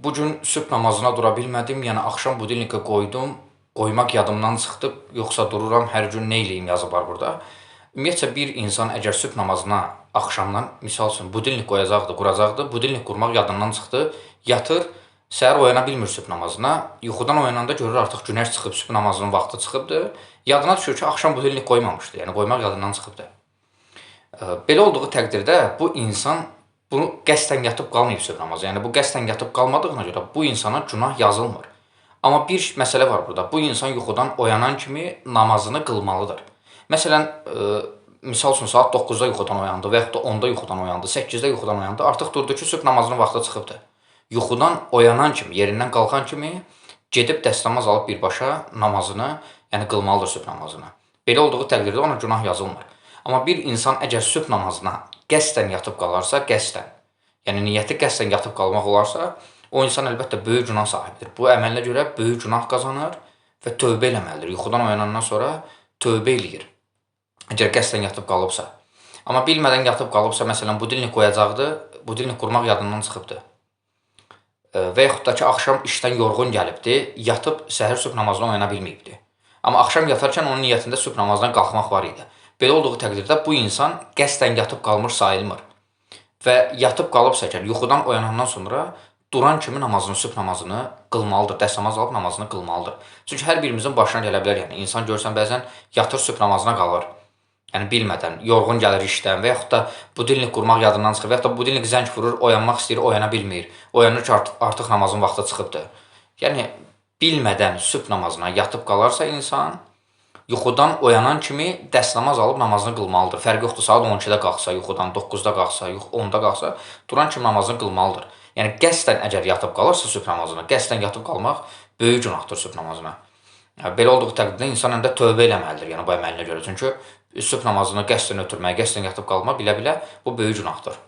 Bu gün sübh namazına dura bilmədim, yəni axşam budilnika qoydum, qoymaq yadımdan çıxdı, yoxsa dururam hər gün nə eləyim yazıblar burada. Ümumiyyətcə bir insan əgər sübh namazına axşamdan misal üçün budilnik qoyacaqdı, quracaqdı, budilnik qurmaq yadından çıxdı, yatır, səhər oyana bilmir sübh namazına. Yuxudan oyananda görür artıq günəş çıxıb, sübh namazının vaxtı çıxıbdı. Yadına düşür ki, axşam budilnik qoymamışdı, yəni qoymaq yadından çıxıbdı. Belə olduğu təqdirdə bu insan bunu qəsdən yatıb qalmayıb sübh namazı. Yəni bu qəsdən yatıb qalmadığına görə bu insana günah yazılmır. Amma bir məsələ var burada. Bu insan yuxudan oyanan kimi namazını qılmalıdır. Məsələn, misal üçün saat 9-da yuxudan oyandı və yaxud da 10-da yuxudan oyandı, 8-də yuxudan oyandı. Artıq durdu ki, sübh namazının vaxtı çıxıbdı. Yuxudan oyanan kimi, yerindən qalxan kimi gedib dəstəmaz alıb birbaşa namazını, yəni qılmalıdır sübh namazını. Belə olduğu təqdirdə ona günah yazılmır. Amma bir insan əgər sübh namazına qəsdən yatıb qalarsa, qəsdən, yəni niyyəti qəsdən yatıb qalmaq olarsa, o insan əlbəttə böyük günah sahibidir. Bu əməlinə görə böyük günah qazanır və tövbə eləməlidir. Yuxudan oyanandan sonra tövbə eləyir. Əgər qəsdən yatıb qalıbsa. Amma bilmədən yatıb qalıbsa, məsələn, budilnik qoyacaqdı, budilnik qurmaq yadından çıxıbdı. Və yaxud da ki, axşam işdən yorğun gəlibdi, yatıb səhər sübh namazına oyana bilməyibdi. Amma axşam yatarkən onun niyyətində sübh namazına qalxmaq var idi. Belə olduğu təqdirdə bu insan qəsdən yatıb qalmış sayılmır. Və yatıb qalıbsa əgər yuxudan oyanandan sonra duran kimi namazını, sübh namazını qılmalıdır. Dəstəmaz alıb namazını qılmalıdır. Çünki hər birimizin başına gələ bilər. Yəni insan görsən bəzən yatır sübh namazına qalır. Yəni bilmədən, yorğun gəlir işdən və yaxud da budilnik qurmaq yadından çıxır və yaxud da budilnik zəng vurur, oyanmaq istəyir, oyana bilmir. Oyanır ki, artıq namazın vaxtı çıxıbdır. Yəni bilmədən sübh namazına yatıb qalarsa insan, yuxudan oyanan kimi dəstəmaz alıb namazını qılmalıdır. Fərqi yoxdur, saat 12-də qalxsa, yuxudan 9-da qalxsa, 10-da qalxsa, duran kimi namazını qılmalıdır. Yəni qəsdən əgər yatıb qalarsa sübh namazına, qəsdən yatıb qalmaq böyük günahdır sübh namazına. Yəni, belə olduğu təqdirdə insan həm də tövbə eləməlidir, yəni bu əməlinə görə. Çünki sübh namazını qəsdən ötürmək, qəsdən yatıb qalmaq bilə-bilə bu böyük günahdır.